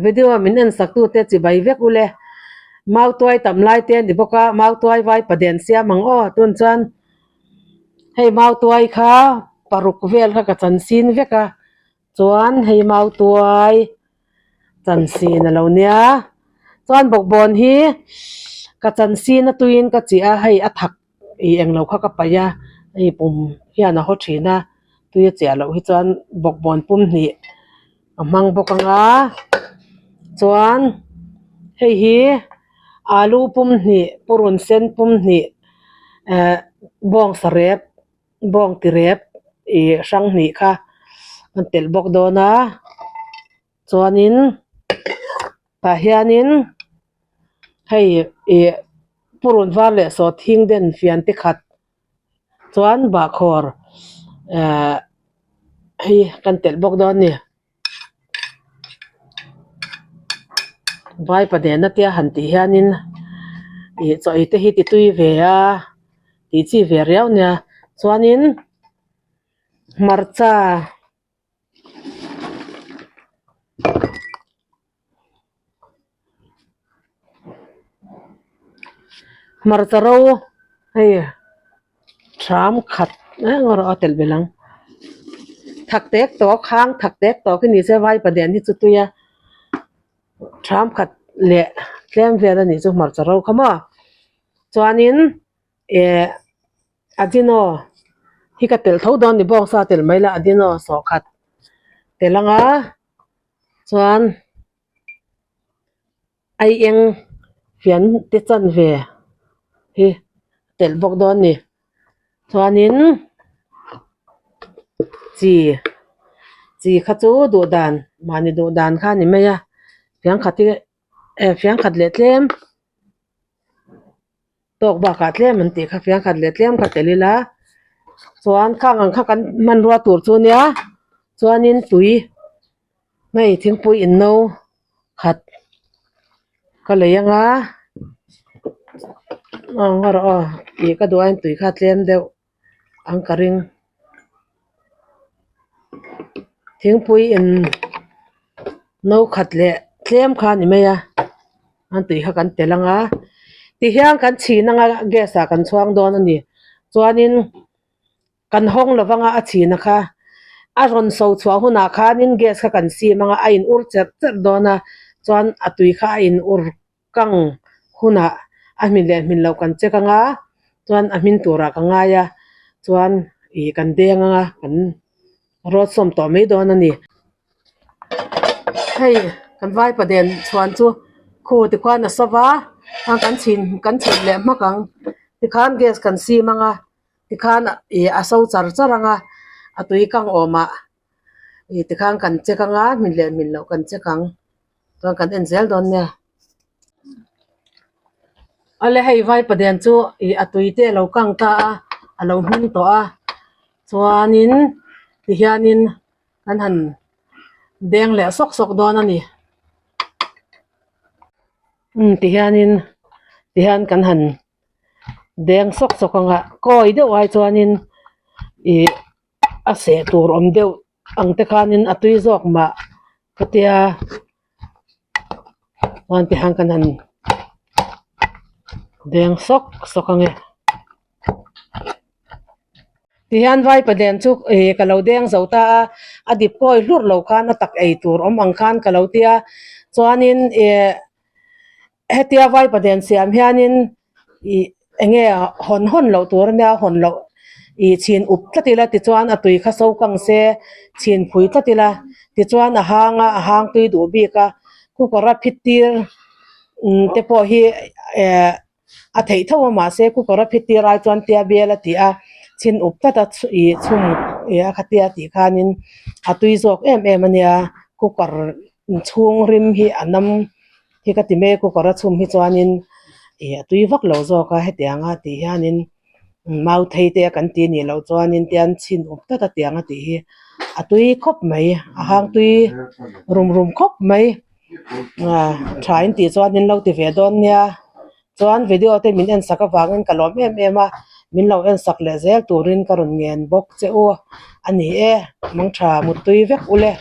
Video min en sak tute chibai vek ule. Mautuai tam lai te a ni bawk a, mautuai vai paden siam ang aw tun chuan hei mautuai kha paruk vel kha ka chan sin vek a chuan hei mautuai chan sin a lo nia chuan bawkbawn hi ka chan sin a tuiin ka chiah a hei a thak ih englo kha ka paih a hei pum hian a haw thin a tui a chiah loh hi chuan bawkbawn pum hnih a hmang bawk ang a chuan hei hi alu pum hnih purun sen pum hnih ehh bawng sarep bawng ti rep ih hrang hnih kha an telh bawk dawn a chuanin tah hianin hei ih purun var leh sawhthing den fian te khat chuan bahkhawr ehh hei kan telh bawk dawn a ni vaipa nena tia han tih hianin ih chaw ei te hi ti tui ve a tih chi ve riau nia chuanin hmarcha. Hmarcha ro hei thram khat eng erawh a telh belh ang thak tek tawk hang thak tek tawk hi ni se vai padian hi chu tui a thram khat leh tlem vel a nih chu hmarcha ro kha maw chuanin eh Adino hi ka telh tho dawn ni bawk sa telh mai la Adino sawhkhat telh anga chuan ai eng fian te chanve hi telh bawk dawn ni chuanin chi chi kha chu duh dan mahni duh dan kha a ni mai a fian khat hi eh fian khat leh tlem. Tawk bakah tlem an tih kha fiang khat leh tlem kha tel ila chuan khang ang kha kan hmanrua tur chu nia chuanin tui hei thingpui in no khat ka lei anga aw nga rawh aw tih ka duh aiin tui kha tlem deuh ang ka ring thingpui in no khat leh tlem kha a ni mai a an tui kha kan tel ang a tihian kan chhin anga gas ah kan chhuang dawn a ni chuanin kan hawng lo vanga a chhin a kha a rawn so chhuah hunah khanin gas kha kan sim anga a in ur cherh cherh dawn a chuan a tui kha a in ur kang hunah a hmin leh hmin loh kan check anga chuan a hmin turah ka ngai a chuan ih kan deng anga kan rawt sawm tawh mai dawn a ni hei kan vaipa den chhuan chu khu tikhuan a sava a kan chhin kan chhin leh hmak ang tikhan gas kan sim anga tikhan ih a so char char anga a tui kang awmah ih tikhan kan check anga hmin leh hmin loh kan check ang. Chuan kan en zel dawn nia. Awle hei vaipaden chu ih a tui te a lo kang ta a a lo hming tawh a chuanin tihianin kan han deng leh sawk sawk dawn a ni. Umm tihianin tihian kan han deng sawk sawk ang a kawi deuh ai chuanin ih a seh tur awm deuh ang te khanin a tui zawk mah ka tia chuan ti hian kan han deng sawk sawk ang e tihian vaipaden chu ih ka lo deng zo ta a a dip kawi hlur lo khan a tak ei tur awm ang khan ka lo tia chuanin ih hetia vaipaden siam hianin ih eng nge hawn hawn loh tur ania hawn loh ih chhin up tlat ila tichuan a tui kha so kang se chhin phui tlat ila tichuan a hang a a hang tui duh bik a cooker a phit tir umm te pawh hi eh a theih tho a mahse cooker a phit tir ai chuan tia bial a tih a chhin up tlat a ih chhum ih a khatia tih khanin a tui zawk em em ania cooker chhung rim hi a nam. Hi ka ti mai a cooker a chhum hi chuanin ih a tui vak lo zawk a hetianga tih hianin mau thei te a kan ti nih loh chuanin tian chhin up tlat a tiang a tih hi a tui khawp mai a hang tui rum rum khawp mai ah tha in tih chuan in lo ti ve dawn nia chuan video te min en sak avangin ka lawm em em a min lo en sak leh zel turin ka rawn ngen bawk che u a ni e mangtha muttui vek ule.